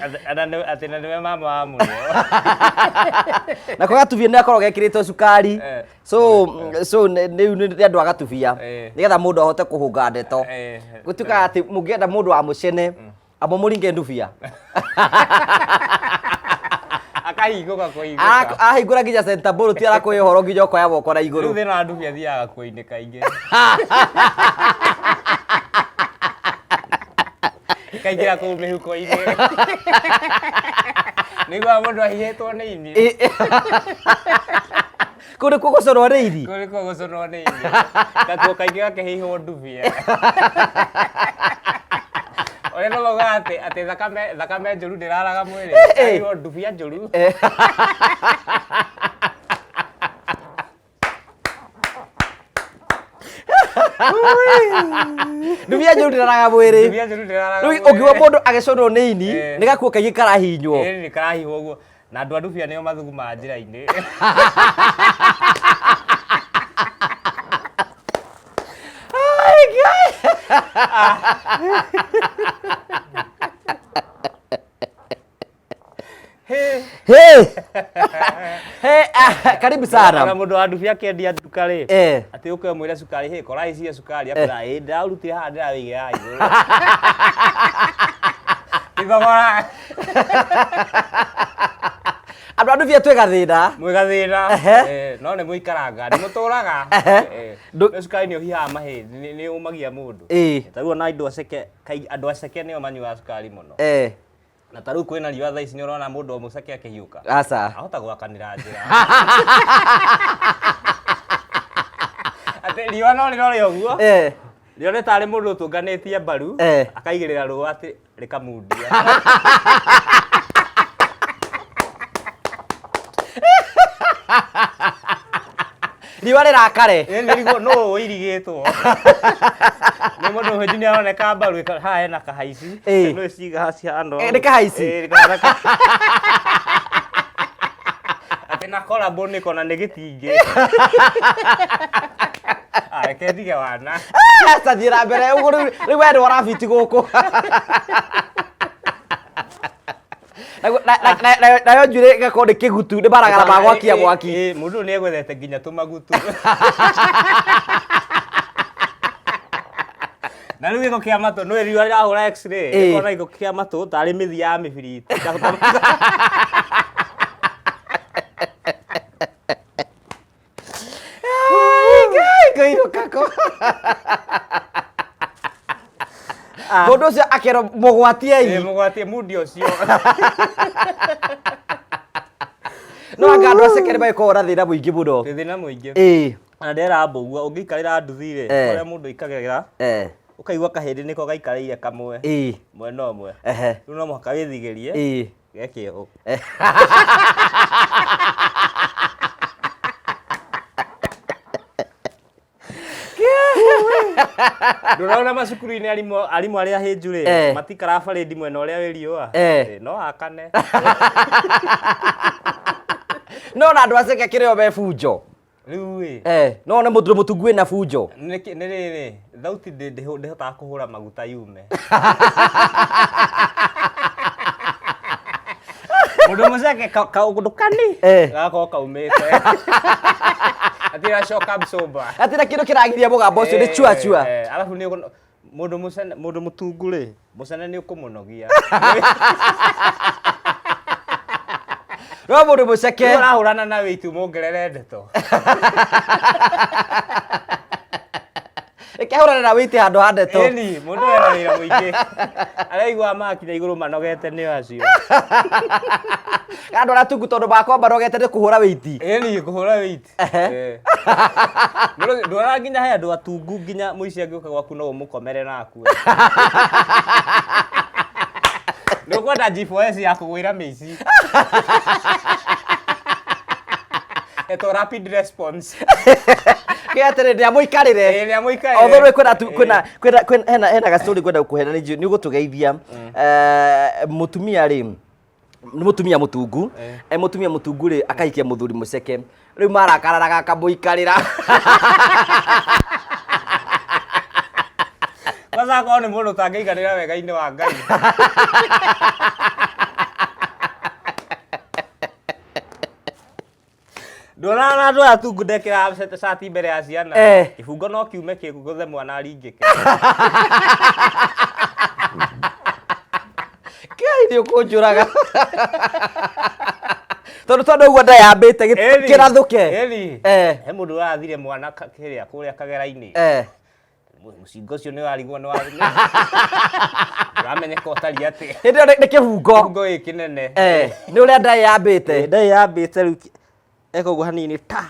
Atĩ na nĩwe mama wa mũrĩo. Nako gatubia nĩ akoragwo gekĩrĩtwo cukari. So so rĩu nĩ andũ a gatubia nĩgetha mũndũ ahote kũhũnga ndeto. Gũtuĩkaga atĩ mũngĩenda mũndũ wa mũcene amba mũringe ndubia. Akahingũka kũhingũka. Ahingũra nginya center bolt arakũhe ũhoro nginya ũkoya moko na Rĩu igũrũ. thĩna wa ndubia athiaga gakuo-inĩ kaingĩ. Ĩkaingĩra kũu mĩhuko-inĩ. Nĩguo mũndũ ahihĩtwo nĩ ini. Kũu nĩkuo gũcorwo nĩ ini. Kũu nĩkuo gũcũnwo nĩ ini. Gakuo kaingĩ gakĩhihwo ndubia. Ũrĩa no maugaga atĩ atĩ thakame thakame njũru ndĩraraga mwĩrĩ. Ahihwo ndubia njũru. Ndubia njũru ndĩraraga mwĩrĩ. Ndubia njũru ndĩraraga Rĩu mwĩrĩ. ũngiuga mũndũ agĩcũnwo nĩ ini nĩ gakuo kaingĩ karahinywo. Ĩĩ nĩ karahihwo ũguo. Na andũ a ndubia nĩo mathugumaga njĩra-inĩ. Ai, Ngai. Hey. Hey. Hey, ah, karibu sana. Ona mũndũ wa ndubia akĩendia nduka rĩ, atĩ ũke ũmwĩre cukari, hĩ, kora ici cia cukari, akwĩra, ĩ, ndĩraũrutire haha ndĩrawĩigĩra haha igũrũ. Ti thogora. Andũ a ndubia twĩ gathĩna. Mwĩ gathĩna. No nĩ mũikaranga, nĩ mũtũraga. No cukari nĩ ũhihaga mahĩndĩ, nĩ ũmagia mũndũ. Ta rĩu ona andũ aceke, andũ aceke nĩo manyuaga cukari mũno. Na ta rĩu kwĩna riũa thaa ici nĩ ũrona mũndũ o mũceke akĩhiũka. Aca. Ahota gwakanĩra njĩra. Atĩ riũa no rĩrore ũguo. Rĩone tarĩ mũndũ ũtũnganĩtie mbaru. Akaigĩrĩra rũa atĩ rĩkamundia. Riũa rĩrakare. Ĩ nĩ rĩguo nũ ũirigĩtwo. Nĩ mũndũ ũhĩnju nĩ aroneka mbaru haha hena kahaici. Nĩ ciga haha cihana ũũ. Nĩ kahaici? Ĩ, nĩ kahana Atĩ na collarbone nĩko na nĩ gĩtingĩ. Ah, reke ndige wana. Aca thiĩ na mbere ũguo rĩu we nĩ warabiti gũkũ. Nayo njuĩrĩ ĩgakorwo nĩ kĩgutu nĩ maragara ma gwakia mwaki. Mũndũ ũyũ nĩ egwethete nginya tũmagutu. Na rĩu gĩko kĩa matũ, nĩ riũa rĩrahũra x-ray, ĩkona gĩko kĩa matũ tarĩ mĩthi ya mĩbiriti. Ngũirũka kũ. Mũndũ ũcio akerwo mũgwatiei. Mũgwatie mundi ũcio. No anga andũ aceke nĩ magĩkoragwo na thĩna mũingĩ mũno. Thĩna mũingĩ. Na ndera mbũgua ũngĩikarĩra nduthi rĩ, ũrĩa mũndũ aikaragĩra, ũkaigua kahĩndĩ nĩko gaikarĩire kamwe. Mwena ũmwe. Rĩu no mũhaka wĩthigĩrie. Geke ũũ. Ndũrona macukuru-inĩ arimũ arimũ arĩa ahĩnju rĩ matikaraga barĩndi mwena ũrĩa wĩ riũa. No akane. No na andũ aceke kĩrĩo me bunjo. Rĩu ĩ. No one mũndũ mũtungu wĩna bunjo. Nĩ rĩrĩ, thauti ndĩhotaga kũhũra maguta yume. Mũndũ mũceke kaũndũ kani gagakorwo kaumĩte. Atĩ ĩracoka absorber. Atĩ na kĩndũ kĩragiria mũgambo ũcio nĩ chua chua. Arabu nĩ mũndũ mũcene mũndũ mũtungu rĩ, mũcene nĩ ũkũmũnogia. No mũndũ mũceke. Rĩu ũrahũrana na wĩitu mũngerere ndeto. Reke ahũrane na wĩiti handũ ha ndeto. Ĩni, mũndũ ena wĩra mũingĩ. Araigua makinya igũrũ manogete nĩo acio. Andũ arĩa atungu tondũ makorwo manogete nĩ kũhũra wĩiti. Ĩni, kũhũra wĩiti. Ndwara nginya he andũ atungu nginya mũici angĩũka gwaku no ũmũkomere na akue. Nĩ ũkwenda G4S ya kũgwĩra mĩici. Etwo rapid response. Kĩ atĩrĩ nĩ amũikarĩre. Ĩĩ nĩ amũikarĩre. Although rĩ kwĩna kwĩna kwĩna kwĩna hena hena gastori ngwenda gũkũhe na nĩ ũgũtũgeithia. Mũtumia rĩ nĩ mũtumia mũtungu e mũtumia mũtungu rĩ akahikia mũthuri mũceke rĩu marakararaga akamũikarĩra. Kwanza akorwo nĩ mũndũ ũtangĩiganĩra wega-inĩ wa Ngai. Nĩwona andũ aya tungu ndekĩraga cati mbere ya ciana. Kĩbungo no kiume kĩgũthe mwana aringĩke. Kai nĩ ũkũnjũraga. Tondũ tondũ ũguo ndayambĩte kĩrathũke. Ĩni. He mũndũ ũrathire mwana kĩrĩa kũrĩa kagera-inĩ. Mũcinga ũcio nĩ warigwo nĩ ũramenyeka ũtariĩ atĩa. Hĩndĩ ĩyo nĩ kĩbungo. Kĩbungo gĩkĩ kĩnene. Nĩ ũrĩa ndayambĩte. Ndayambĩte rĩu eka ũguo hanini ta.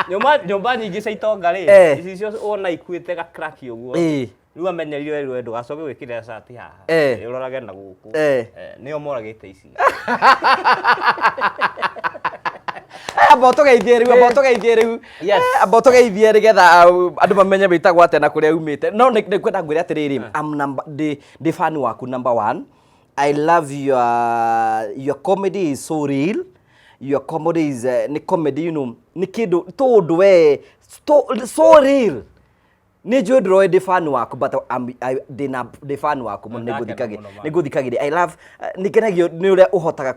Nyũmba nyũmba nyingĩ cia itonga rĩ, ici icio wona ikuĩte ga crack ũguo. Rĩu amenyerire rĩu ndũgacoke gwĩkĩrĩra cati haha. Ũrorage na gũkũ. Nĩo moragĩte ici. Amba ũtũgeithie rĩu, amba ũtũgeithie rĩu. Yes. Amba ũtũgeithie nĩgetha andũ mamenye wĩtagwo atĩa na kũrĩa umĩte. No nĩ ngwenda ngwĩre atĩrĩrĩ, I'm number, ndĩ fan waku number one. I love your comedy is so real. Your comedy is nĩ comedy, you know, nĩ kĩndũ tũndũ we so real. Nĩ njũĩ ndũroĩ ndĩ fan waku but ndĩ fan waku mũno, Nĩndakena mũno, man. nĩngũthikagĩria. I love, nĩngenagio nĩ ũrĩa ũhotaga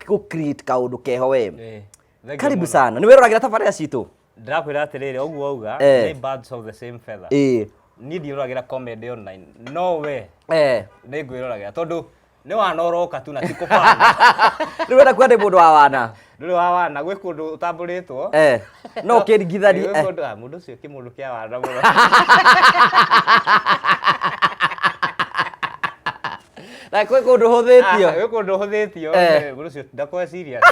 kũ create kaũndũ keho we. Thank you Karibu mũno. sana. Nĩ wĩroragĩra tabarĩra citũ? Ndĩrakwĩra atĩrĩrĩ, ũguo wauga, nĩ birds of the same feather. Niĩ ndiĩroragĩra comedy online, no we nĩ ngwĩroragĩra tondũ nĩ wana ũroka tu na ti kũbanga. Rĩu wenda kuga ndĩ mũndũ wa wana? Ndũrĩ wa wana, gwĩ kũndũ ũtambũrĩtwo. No ũkĩringithania, Gwĩ kũndũ, mũndũ ũcio kĩmũndũ kĩa wana mũno. Na kwĩ kũndũ hũthĩtio. Gwĩ kũndũ hũthĩtio, mũndũ ũcio ndakorwo serious.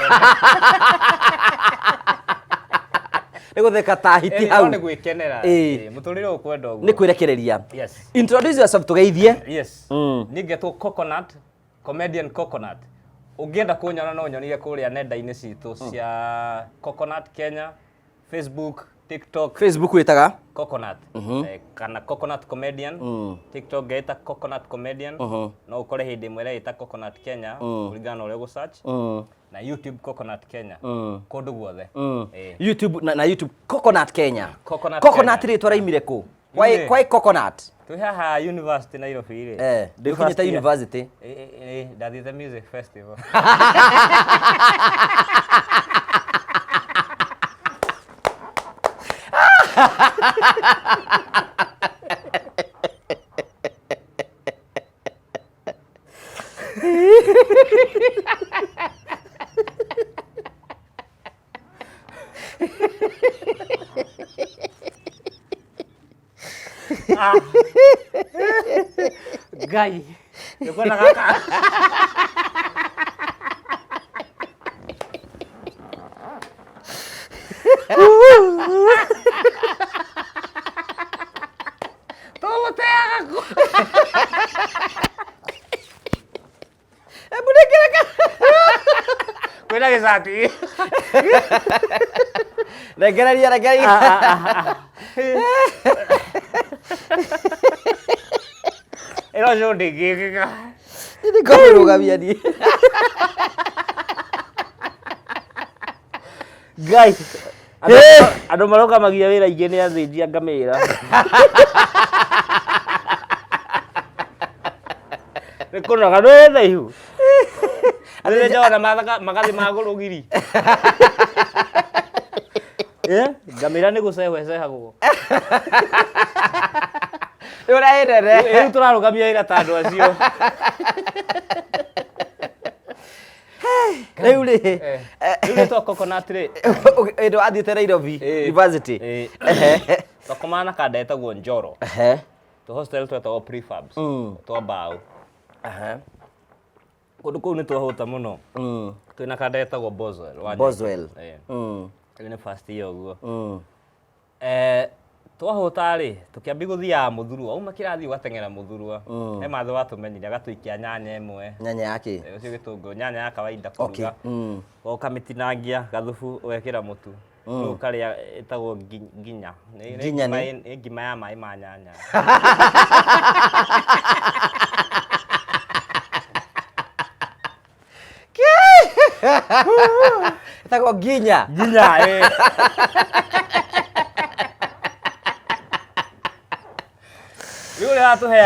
Nĩ gũtheka ta hiti hau. No nĩ gwĩkenera. Mũtũrĩre ũkwenda ũguo. Nĩ kwĩrekereria. Yes. Introduce yourself tũgeithie. Yes. Niĩ ngetwo Coconut, comedian Coconut. Ũngĩenda kũnyona no ũnyonire kũrĩa nenda-inĩ citũ cia Coconut Kenya, Facebook, TikTok. Facebook wĩtaga? Coconut. Kana Coconut Comedian. TikTok ngeita Coconut Comedian. No ũkore hĩndĩ ĩmwe ĩreita Coconut Kenya, kũringana na ũrĩa ũgũ-search. Na YouTube Coconut Kenya. Kũndũ guothe. YouTube na YouTube Coconut Kenya. Coconut Coconut Kenya. rĩtwa raimire kũ? Why, Rĩu rĩ. why coconut? Twĩ haha university Nairobi rĩ. Ndũkinyĩte university. Ndathiĩte music festival. Ngai. Nĩkuona gaka. Tũgũteaga kũ? Hebu nĩkĩreka. Kwĩna gĩcati. Rekereria, rekereria. Ĩno show ndĩngĩkĩka. Nĩ ngũmĩrũgamia niĩ. Ngai. Andũ marũgamagia wĩra aingĩ nĩ athĩnji a ngamĩra. Nĩ kũnoga ndũĩ ihu. Rĩrĩa njona magathi magũrũ giri. Ngamĩra nĩ gũcehwo ĩcehagwo. Nĩ ũrĩa ĩ nene. Rĩu tũrarũgamia wĩra ta andũ acio. Rĩu rĩ, Rĩu rĩtwa Coconut rĩ. Ĩndũ wathiĩte Nairobi University. Twakomaga na kanda ĩtagwo Njoro. Tũ hostel twetagwo prefabs. Twa mbaũ. Kũndũ kũu nĩ twahũta mũno. Twĩna kanda ĩtagwo Boswell. Wa Boswell. Rĩu nĩ first year ũguo. Twahũta rĩ, tũkĩambia gũthiaga mũthurwa. Wauma kĩrathi ũgateng'era mũthurwa. He mathe watũmenyire agatũikia nyanya ĩmwe. Nyanya ya kĩ? Ũcio gĩtũngũrũ, nyanya ya kawaida kũruga. Ũkamĩtinangia gathubu ũgekĩra mũtu. Rĩu ũkarĩa ĩtagwo nginya. Nĩ Nginya nĩ? nĩ ngima ya maĩ ma nyanya. Ĩtagwo nginya. Nginya, ĩ. Rĩu ũrĩa watũheaga